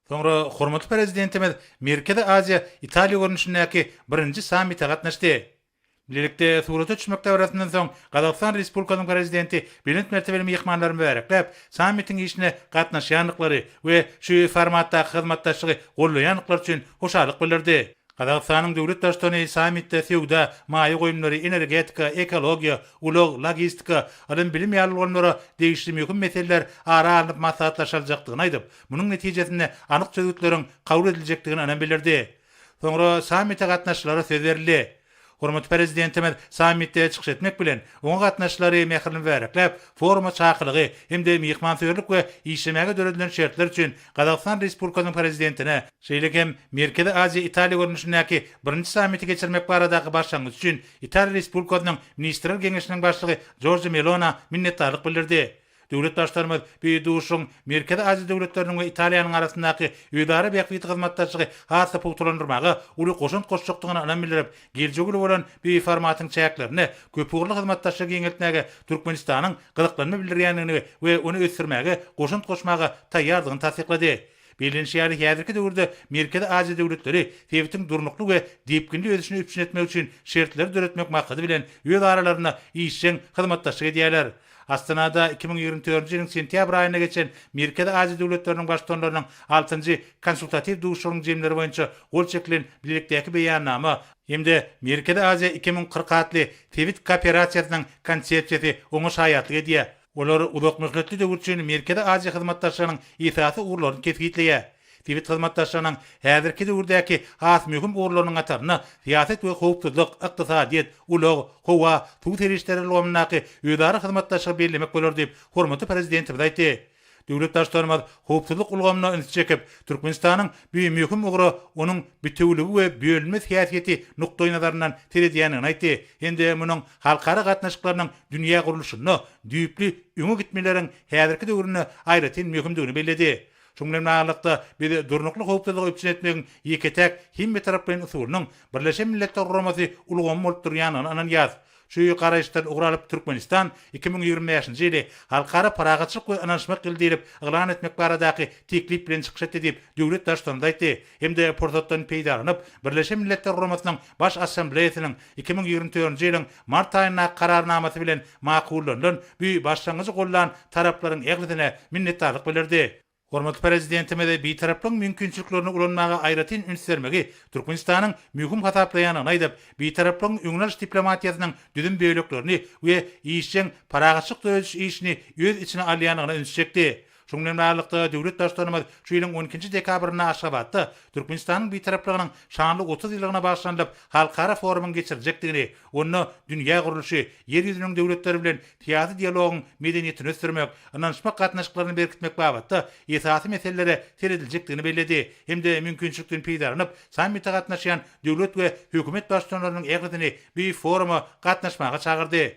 Soňra hormatly Prezidentimiz Merkezi Aziýa, Italiýa görnüşindäki birinji sammite gatnaşdy. Bilelikde surata düşmek dabarasyndan soň, Gazagystan Respublikasynyň Prezidenti belent mertebeli myhmanlary mübärekläp, sammitiň işine gatnaşýandyklary we şu formatdaky hyzmatdaşlygy goldaýandyklary üçin hoşallyk bildirdi. Gazagystanyň döwlet Baştutany sammitde söwda, maýa goýumlary, energetika, ekologiýa, ulag, logistika, ylym-bilim ýaly ulgamlara degişli möhüm meseleler ara alnyp maslahatlaşyljakdygyny aýdyp, munuň netijesinde anyk çözgütleriň kabul ediljekdigine ynam bildirdi. Soňra sammite gatnaşyjylara söz berildi. Hormatly Prezidentimiz sammitde çykyş etmek bilen, oňa gatnaşyjylary mähirli mübärekläp, foruma çakylygy hem-de myhmansöýerlik we işlemäge döredilen şertler üçin Gazagystan Respublikasynyň Prezidentine, şeýle hem Merkezi Aziýa-Italiýa görnüşindäki birinji sammiti geçirmek baradaky başlangyç üçin Italiýa Respublikasynyň Ministrler Geňeşiniň Başlygy Jorja Melona minnetdarlyk bildirdi. Döwlet Baştutanymyz bu duşuşygyň Merkezi Aziýa döwletleriniň we Italiýanyň arasyndaky özara bähbitli hyzmatdaşlygy has-da pugtalandyrmaga uly goşant goşjakdygyna ynam bildirip, geljegi uly bolan bu formatyň çäklerinde köpugurly hyzmatdaşlygy giňeltmäge Türkmenistanyň gyzyklanma bildirýändigini we ony ösdürmäge goşant goşmaga taýýardygyny tassyklady. Bellenişi ýaly, häzirki döwürde Merkezi Aziýa döwletleri sebitiň durnukly we depginli ösüşini üpjün etmek üçin şertleri döretmek maksady bilen öz aralarynda işjeň hyzmatdaşlyk edýärler. Astanada 2024-nji ýylyň sentýabr aýynda geçen Merkezi Aziýa döwletleriniň Baştutanlarynyň altynjy Konsultatiw duşuşygynyň jemleri boýunça gol çekilen Bilelikdäki Beýannama hem-de Merkezi Aziýa 2040 atly sebit kooperasiýasynyň Konsepsiýasy oňa şaýatlyk edýär. Olar uzakmöhletli döwür üçin Merkezi Aziýa hyzmatdaşlygynyň esasy ugurlaryny kesgitleýär. Sebit hyzmatdaşlygynyň häzirki döwürdäki has möhüm ugurlarynyň hatarynda syýasat we howpsuzlyk, ykdysadyýet, ulag, howa, suw serişdeleri ulgamyndaky özara hyzmatdaşlygy bellemek bolar diýip, hormatly Prezidentimiz aýtdy. Döwlet Baştutanymyz howpsuzlyk ulgamyna ünsi çekip, Türkmenistanyň bu möhüm ugra onuň bitewüligi we bölünmez häsiýeti nukdaýnazaryndan seredýändigini aýtdy hem-de munuň halkara gatnaşyklarynyň dünýä gurluşynda düýpli öňe gitmeleriň häzirki döwründe aýratyn möhümdigini belledi. Şunuň bilen baglylykda, biz durnukly howpsuzlygy üpjün etmegiň ýeke-täk hemmetaraplaýyn usulynyň Birleşen Milletler Guramasy ulgamy bolup durýandygyna ynanýarys. Şu garaýyşdan ugur alyp, Türkmenistan 2025-nji ýyly Halkara parahatçylyk we ynanyşmak ýyly diýlip yglan etmek baradaky teklip bilen çykyş etdi diýip, döwlet Baştutanymyz aýtdy hem-de pursatdan peýdalanyp, Birleşen Milletler Guramasynyň Baş Assambleýasynyň 2024-nji ýylyň mart aýyndaky Kararnamasy bilen makullanylan bu başlangyjy goldan taraplaryň ählisine minnetdarlyk bildirdi. Hormatly Prezidentimiz Bitaraplygyň mümkinçiliklerini ulanmaga aýratyn üns bermegi Türkmenistanyň möhüm hasaplaýandygyny aýdyp, Bitaraplygyň öňüni alyş diplomatiýasynyň düzüm böleklerini we işjeň parahatçylyk dörediş işini öz içine alýandygyna ünsi çekdi. Şunuň bilen baglylykda, döwlet Baştutanymyz şu ýylyň on ikinji dekabrynda Aşgabatda Türkmenistanyň Bitaraplygynyň şanly 30 ýyllygyna bagyşlanylyp halkara forumyň geçiriljekdigini, onda dünýä gurluşy, Ýer ýüzüniň döwletleri bilen syýasy dialogyň medeniýetini ösdürmek, ynanyşmak gatnaşyklaryny berkitmek babatda esasy meselelere serediljekdigini belledi hem-de mümkinçilikden peýdalanyp, sammite gatnaşýan döwlet we hökümet Baştutanlarynyň ählisini bu foruma gatnaşmaga çagyrdy.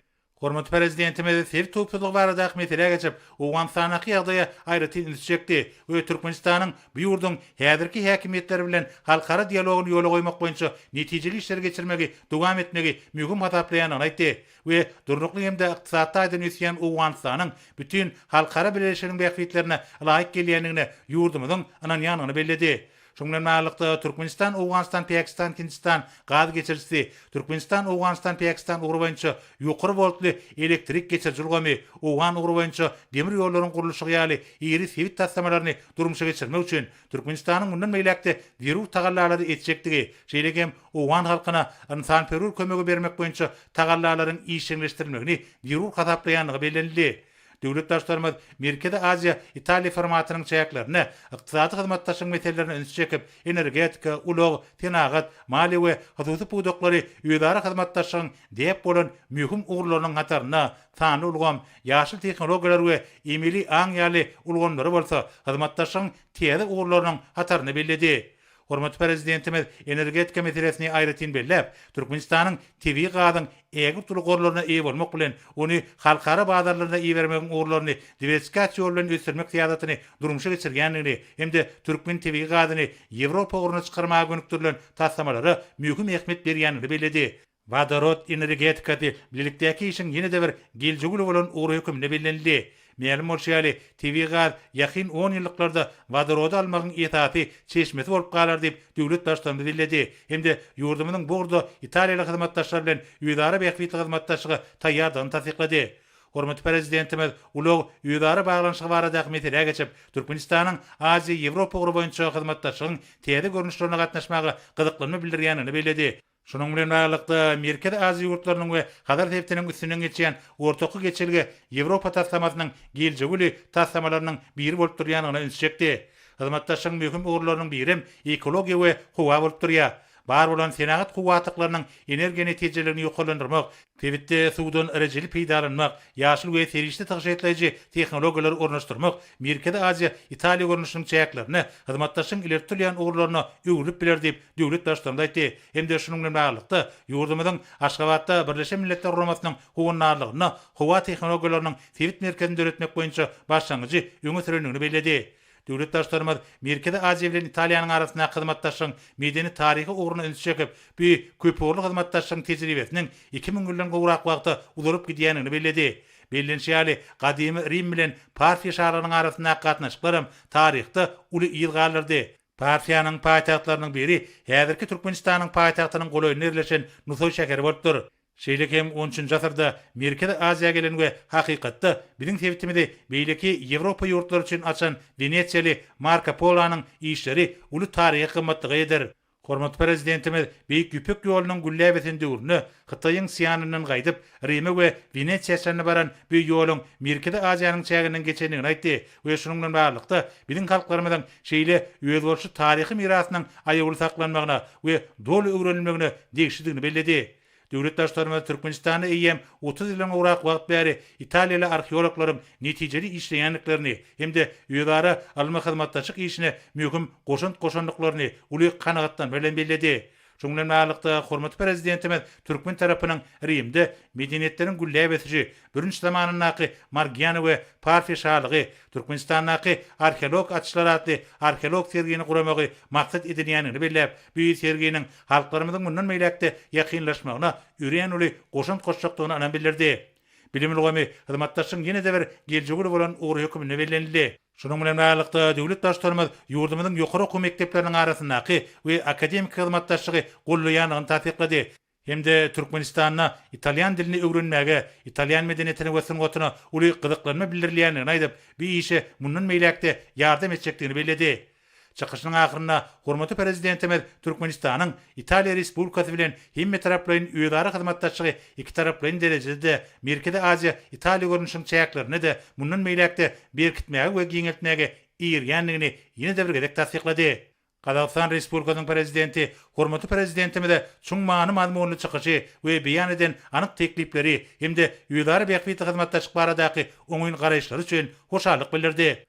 Hormatly Prezidentimiz sebit howpsuzlygy baradaky meselä geçip, Owganystandaky ýagdaýa aýratyn ünsi çekdi we Türkmenistanyň bu ýurduň häzirki häkimiýetleri bilen halkara dialogyny ýola goýmak boýunça netijeli işleri geçirmegi dowam etmegi möhüm hasaplaýandygyny aýtdy we durnukly hem-de ykdysady taýdan ösýän Owganystanyň bütin halkara bileleşiginiň bähbitlerine ylaýyk gelýändigine ýurdumyzyň ynanýandygyny belledi. Şunuň bilen baglylykda, Türkmenistan, Owganystan, Pakistan, Hindistan gaz geçirijisi, Türkmenistan, Owganystan, Pakistan ugry boýunça ýokary woltly elektrik geçiriji ulgamy, owgan ugry boýunça demir ýollaryň gurluşygy ýaly iri sebit taslamalaryny durmuşa geçirmek üçin Türkmenistanyň mundan beýläk-de zerur tagallalary etjekdigi, şeýle hem owgan halkyna ynsanperwer kömegi bermek boýunça tagallalaryň işjeňleşdirilmegini zerur hasaplaýandygy bellenildi. Döwlet Baştutanymyz Merkezi Aziýa, Italiýa formatynyň çäklerinde ykdysady hyzmatdaşlygyň meselelerine ünsi çekip, energetika, ulag, senagat, maliýe we hususy pudaklary özara hyzmatdaşlygyň däp bolan möhüm ugurlarynyň hatarynda sanly ulgam, ýaşyl tehnologiýalar we emeli aň ýaly ulgamlary bolsa hyzmatdaşlygyň täze ugurlarynyň hatarynda belledi. Hormatly Prezidentimiz energetika meselesini aýratyn belläp, Türkmenistanyň tebigy gazyň ägirt uly gorlaryna eýe bolmak bilen, ony halkara bazarlaryna ibermegiň ugurlaryny diwersifikasiýa ýoly bilen ösdürmek syýasatyny durmuşa geçirýändigini hem-de türkmen tebigy gazyny Ýewropa ugruna çykarmaga gönükdirilen taslamalara möhüm ähmiýet berýändigini belledi. Wodorod energetikasy bilelikdäki işiň ýene-de bir geljegi uly bolan ugry hökmünde bellenildi. Mälim bolşy ýaly, tebigy gaz ýakyn onýyllyklarda wodorody almagyň esasy çeşmesi bolup galar diýip, döwlet Baştutanymyz belledi hem-de ýurdumyzyň bu ugurda italiýaly hyzmatdaşlar bilen özara bähbitli hyzmatdaşlyga taýýardygyny tassyklady. Hormatly Prezidentimiz ulag özara baglanyşygy baradaky meselä geçip, Türkmenistanyň Aziýa-Ýewropa ugry boýunça hyzmatdaşlygyň täze görnüşlerine gatnaşmaga gyzyklanma bildirýändigini belledi. Şunuň bilen baglylykda, Merkezi Aziýa ýurtlarynyň we Hazar sebitiniň üstünden geçýän Ortaky geçelge Ýewropa taslamasynyň geljegi uly taslamalarynyň biri bolup durýandygyna ünsi çekdi. Hyzmatdaşlygyň möhüm ugurlarynyň birem ekologiýa we howa bolup durýar. Bar bolan senagat kuwwatlyklarynyň energiýa netijeliligini ýokarlandyrmak, sebitde suwdan rejeli peýdalanmak, ýaşyl we serişde tygşytlaýjy tehnologiýalary ornaşdyrmak Merkezi Aziýa, Italiýa görnüşiniň çäklerinde hyzmatdaşlygyň ileri tutulýan ugurlaryna öwrülip biler diýip, döwlet Baştutanymyz aýtdy hem-de şunuň bilen baglylykda, ýurdumyzyň Aşgabatda Birleşen Milletler Guramasynyň howandarlygynda howa tehnologiýalarynyň sebit merkezini döretmek boýunça başlangyjy öňe sürendigini belledi. Döwlet Baştutanymyz Merkezi Aziýa bilen Italiýanyň arasyndaky hyzmatdaşlygyň medeni-taryhy ugruna ünsi çekip, bu köpugurly hyzmatdaşlygyň tejribesiniň 2000 ýyldan gowrak wagta uzalyp gidýändigini belledi. Bellenişi ýaly, gadymy Rim bilen Parfiýa şalygynyň arasyndaky gatnaşyklaram taryhda uly yz galdyrdy. Parfiýanyň paýtagtlarynyň biri häzirki Türkmenistanyň paýtagtynyň golaýynda ýerleşen Nusaý şäheri bolupdyr. Şeýle hem on üçünji asyrda Merkezi Aziýa gelen we hakykatda biziň sebitimizi beýleki Ýewropa ýurtlary üçin açan wenesiýaly Marko Polonyň işleri uly taryhy gymmatlyga eýedir. Hormatly Prezidentimiz Beýik Ýüpek ýolunyň gülläp ösen döwründe Hytaýyň Sianyndan gaýdyp, Rime we Wenesiýa çenli baran bu ýoluň Merkezi Aziýanyň çäginden geçendigini aýtdy we şunuň bilen baglylykda, biziň halklarymyzyň şeýle özboluşly taryhy mirasynyň aýawly saklanmagyna we doly öwrenilmegine degişlidigini belledi. Döwlet Baştutanymyz Türkmenistanda eýýäm 30 ýyldan gowrak wagt bäri italiýaly arheologlaryň netijeli işleýändiklerini hem-de özara ylmy hyzmatdaşlyk işine möhüm goşant goşandyklaryny uly kanagatlanma bilen belledi. Şunuň bilen baglylykda, hormatly Prezidentimiz türkmen tarapynyň Rimde medeniýetleriň gülläp ösüşi, bürünç zamanyndaky Margiana we Parfiýa şalygy, Türkmenistandaky arheologik açyşlar atly arheologik sergini guramagy maksat edinýändigini belläp, bu serginiň halklarymyzyň mundan beýläk-de ýakynlaşmagyna örän uly goşant goşjakdygyna ynam bildirdi. Bilim ulgamy hyzmatdaşlygyň ýene-de bir geljegi uly bolan ugry hökmünde bellenildi. Şunuň bilen baglylykda, döwlet Baştutanymyz ýurdumyzyň ýokary okuw mekdepleriniň arasyndaky we akademiki hyzmatdaşlygy goldaýandygyny tassyklady hem-de Türkmenistanda italýan dilini öwrenmäge, italýan medeniýetine we sungatyna uly gyzyklanma bildirilýändigini aýdyp, bu işe mundan beýläk-de ýardam etjekdigini belledi. Çykyşynyň ahyrynda hormatly Prezidentimiz Türkmenistanyň Italiýa Respublikasy bilen hemmetaraplaýyn özara hyzmatdaşlygy ikitaraplaýyn derejede-de, Merkezi Aziýa, Italiýa görnüşiniň çäklerinde-de mundan beýläk-de berkitmäge we giňeltmäge eýerýändigini ýene-de bir gezek tassyklady. Gazagystan Respublikasynyň Prezidenti hormatly Prezidentimize çuň many-mazmunly çykyşy we beýan eden anyk teklipleri hem-de özara bähbitli hyzmatdaşlyk baradaky oňyn garaýyşlary üçin hoşallyk bildirdi.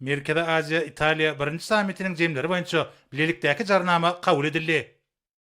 Merkezi Aziýa, Italiýa birinji sammitiniň jemleri boýunça bilelikdäki Jarnama kabul edildi.